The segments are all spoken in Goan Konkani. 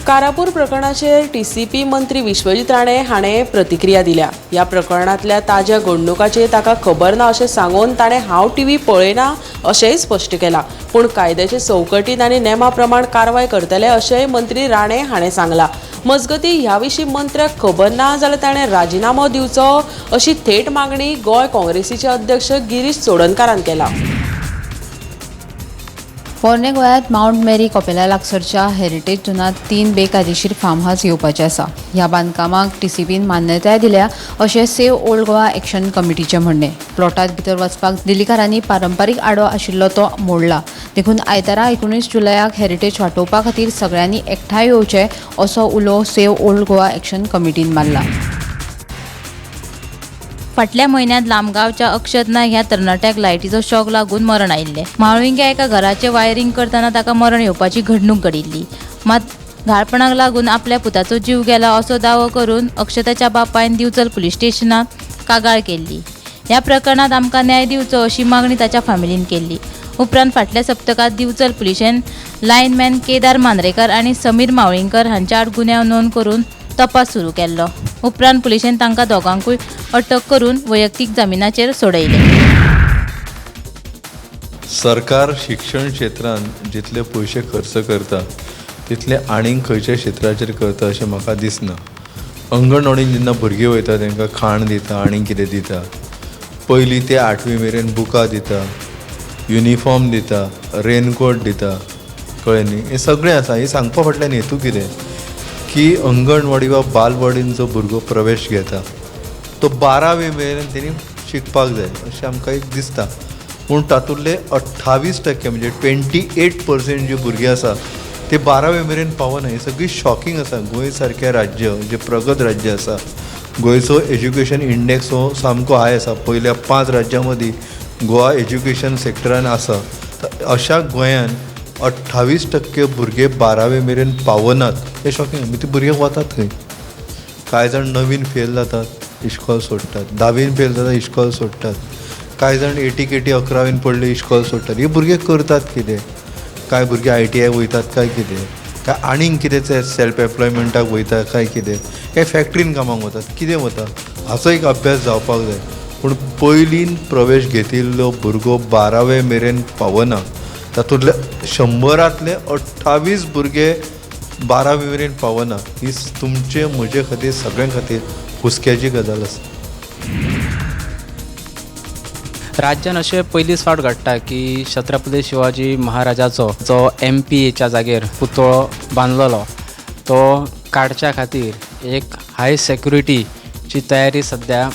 कारापूर प्रकरणाचेर टीसीपी मंत्री विश्वजीत राणे हाणें प्रतिक्रिया दिल्या. ह्या प्रकरणांतल्या ताज्या घडणुकाचेर ताका खबर ना अशें सांगून ताणें हांव टीव्ही पळयना अशेंय स्पश्ट केलां. पूण कायद्याचे चौकटीन आनी नेमा प्रमाण कारवाय करतले अशेंय मंत्री राणे हाणें सांगलां. मजगतीं ह्या विशीं मंत्र्याक खबर ना जाल्यार ताणें राजिनामो दिवचो अशी थेट मागणी गोंय काँग्रेसीचे अध्यक्ष गिरीश चोडणकारान केला. पोरणे गोंयांत मावंट मेरी कॉपेला लागसरच्या हेरिटेज झोनांत 3 बेकायदेशीर फार्म हावस येवपाचे आसा. ह्या बांदकामाक टीसीपीन मान्यताय दिल्या अशें सेव्ह ओल्ड गोवा एक्शन कमिटीचें म्हणणें. प्लॉटांत भितर वचपाक दिल्लीकारांनी पारंपारीक आडो आशिल्लो तो मोडला. देखून आयतारा 19 जुलयाक हेरिटेज वाटोवपा खातीर सगळ्यांनी एकठांय येवचें असो उलो सेव्ह ओल्ड गोवा एक्शन कमिटीन मारला. फाटल्या म्हयन्यांत लामगांवच्या अक्षत नायक ह्या तरणाट्याक लायटीचो शॉक लागून मरण आयिल्लें. म्हाळुंग्या एका घराचें वायरींग करतना ताका मरण येवपाची घडणूक घडिल्ली. मात घाळपणाक लागून आपल्या पुताचो जीव गेला असो दावो करून अक्षताच्या बापायन दिवचल पुलीस स्टेशनात कागाळ केल्ली. ह्या प्रकरणांत आमकां न्याय दिवचो अशी मागणी ताच्या फामिलीन केल्ली. उपरांत फाटल्या सप्तकांत दिवचल पुलिशेन लायनमॅन केदार मांद्रेकर आनी समीर मावळींकर हांच्या आड गुन्यांव नोंद करून तपास सुरू केल्लो. उपरांत पुलिशेन तांकां दोगांकूय अटक करून वैयक्तीक जामिनाचेर सोडयले. सरकार शिक्षण क्षेत्रांत जितले पयशे खर्च करता तितले आनीक खंयच्या क्षेत्राचेर करता अशें म्हाका दिसना. अंगणवाडीन जेन्ना भुरगीं वयता तांकां खाण दिता आनी कितें दिता. पयली ते 8वी मेरेन बुकां दिता, युनिफॉर्म दिता, रेनकोट दिता, कळ्ळें न्ही. हें सगळें आसा. हें सांगपा फाटल्यान हेतू कितें की अंगणवाडी वा बालवाडीन जो भुरगो प्रवेश घेता तो 12वी मेरेन तेणी शिकपाक जाय अशें आमकां एक दिसता. पूण तातूंतले 28% म्हणजे 28% जी भुरगीं आसा ते 12वी मेरेन पावना. हें सगळी शॉकिंग आसा. गोंय सारकें राज्य जें प्रगत राज्य आसा, गोंयचो एज्युकेशन इंडेक्स हो सामको हाय आसा. पयल्या 5 राज्यां मदीं गोवा एज्युकेशन सेक्टरान आसा. अशा गोंयान 28% भुरगे 12वी मेरेन पावनात हें शॉकिंग. ती भुरगे वतात खंय? कांय जाण नवीन फेल जातात, इश्कोल सोडटात. 10वीन फेल जातात, इश्कोल सोडटात. कांय जाण 80 11वीन पडले, इश्कोल सोडटात. हे भुरगे करतात कितें? कांय भुरगे ITI वयतात काय कितें, काय आनीक कितें सेल्फ एम्प्लॉयमेंटाक वयता काय कितें, काय फॅक्ट्रीन कामाक वतात, कितें वता, हाचो एक अभ्यास जावपाक जाय. पूण पयलीं प्रवेश घेतिल्लो भुरगो 12वे मेरेन पावना. तातूंतले 100रांतले 28 भुरगे 12वी मेरेन पावना. ही तुमचे म्हजे खातीर सगळ्यां खातीर हुस्क्याची गजाल आसा. राज्यान अशें पयलीच फावट घडटा की छत्रपती शिवाजी महाराजाचो जो MPAच्या जागेर पुतळो बांदलेलो तो काडच्या खातीर एक हाय सेक्युरिटीची तयारी सद्या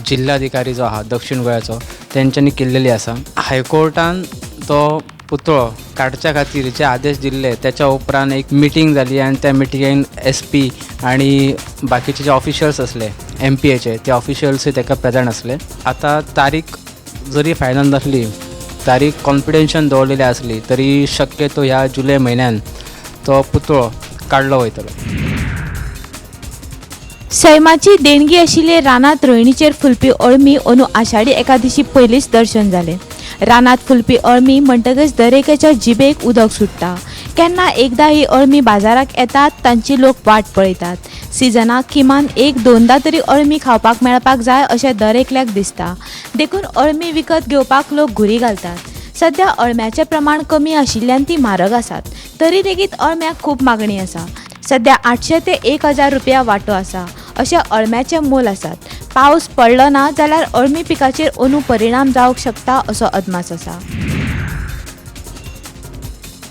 जिल्हाधिकारी जो आहा दक्षिण गोंयाचो तेंच्यांनी केल्लेली आसा. हायकोर्टान तो पुतळो काडच्या खातीर जे आदेश दिल्ले त्याच्या उपरांत एक मिटींग जाली आनी त्या मिटिंगेन SP आनी बाकीचे जे ऑफिशियल्स आसले MPAचे ते ऑफिशियल्सूय ताका प्रेजंट आसले. आतां तारीख जरी फायनल नासली, तारीख कॉन्फिडेन्शियल दवरलेली आसली तरी शक्यतो ह्या जुलय म्हयन्यान तो पुतळो काडलो वयतलो. सैमाची देणगी आशिल्ले रानांत रोयणीचेर फुलपी अळमी अंदू आषाढी एकादशी पयलींच दर्शन जालें. रानांत फुलपी अळमी म्हणटकच दरेकाच्या जिबेक उदक सुट्टा. केन्ना एकदां ही अळमी बाजाराक येतात तांची लोक वाट पळयतात. सिजनाक किमान 1-2दा तरी अळमी खावपाक मेळपाक जाय अशें दरेकल्याक दिसता. देखून अळमी विकत घेवपाक लोक घुरी घालतात. सद्या अळम्याचें प्रमाण कमी आशिल्ल्यान ती म्हारग आसात, तरी लेगीत अळम्याक खूब मागणी आसा. सद्या 800 ते 1000 रुपया वांटो आसा अशें अळम्याचें मोल आसात. पावस पडलो ना जाल्यार अळमी पिकाचेर अंदू परिणाम जावंक शकता असो अदमास आसा.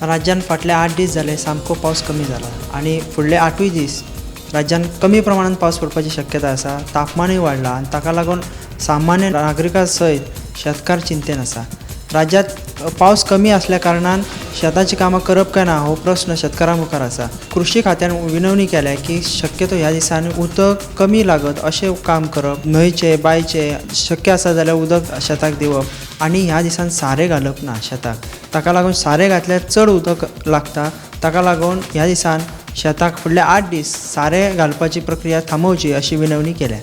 राज्यान फाटले 8 दीस जाले सामको पावस कमी जाला आनी फुडले 8ूय दीस राज्यान कमी प्रमाणान पावस पडपाची शक्यता आसा. तापमानूय वाडला आनी ताका लागून सामान्य नागरिकां सयत शेतकार चिंतेन आसा. राज्यांत पावस कमी आसल्या कारणान शेताची कामां करप काय ना हो प्रस्न शेतकारां मुखार आसा. कृषी खात्यान विनवणी केल्या की शक्यतो ह्या दिसांनी उदक कमी लागत अशें काम करप, न्हंयचें बांयचें शक्य आसा जाल्यार उदक शेताक दिवप आनी ह्या दिसान सारें घालप ना शेताक. ताका लागून सारें घातल्यार चड उदक लागता. ताका लागून ह्या दिसान शेताक फुडले 8 दीस सारें घालपाची प्रक्रिया थांबोवची अशी विनवणी केल्या.